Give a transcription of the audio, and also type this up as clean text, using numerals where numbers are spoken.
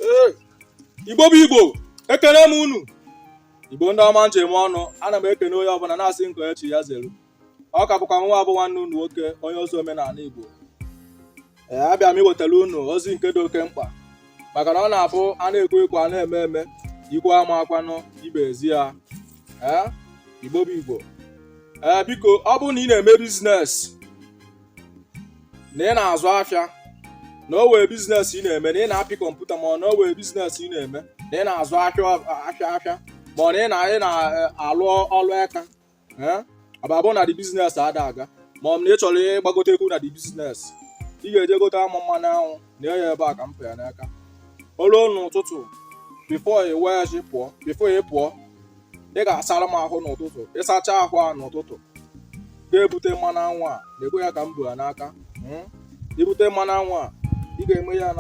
Ee, Igbo bụ Igbo, ekene m unu. Igbo ndị ọma njem ọnụ, ana m ekene onye ọbụla na-asị nke echi ya zelu. Ọ ka bụkwa nwa bụ nwanne unu nwoke, onye ozi omenala Igbo. Ee, abịa m iwetara unu ozi nke dị oke mkpa, maka na ọ na-abụ a na-ekwu ekwu, a na-eme eme, ikwu ama akwanụ ibe ezi ya. Ee, Igbo bụ Igbo. Ee, biko, ọ bụrụ na ị na-eme business, na ị na-azụ afịa, na o wee business ị na-eme, na ị na-apị kọmputa, ma ọ na o wee business ị na-eme, na ị na-azụ afịa afịa afịa, ma ọ na ị na-alụ ọlụ aka, ee, ọ bụ na the business ada aga, ma ọ bụ na ị chọrọ ịgbagote ekwu na the business, ị ga-eje gote amụ mmanụ anwụ na ya ebe a ka m pịa n'aka. O ruo n'ụtụtụ, before ị wee ji pụọ, before ị pụọ, ị ga-asara m ahụ n'ụtụtụ. Ịsacha ahụ a n'ụtụtụ, ga-ebute mmanụ anwụ a na-ekwe ya ka m bu ya n'aka. Ibute mmanụ anwụ a, ị ga-eme ya na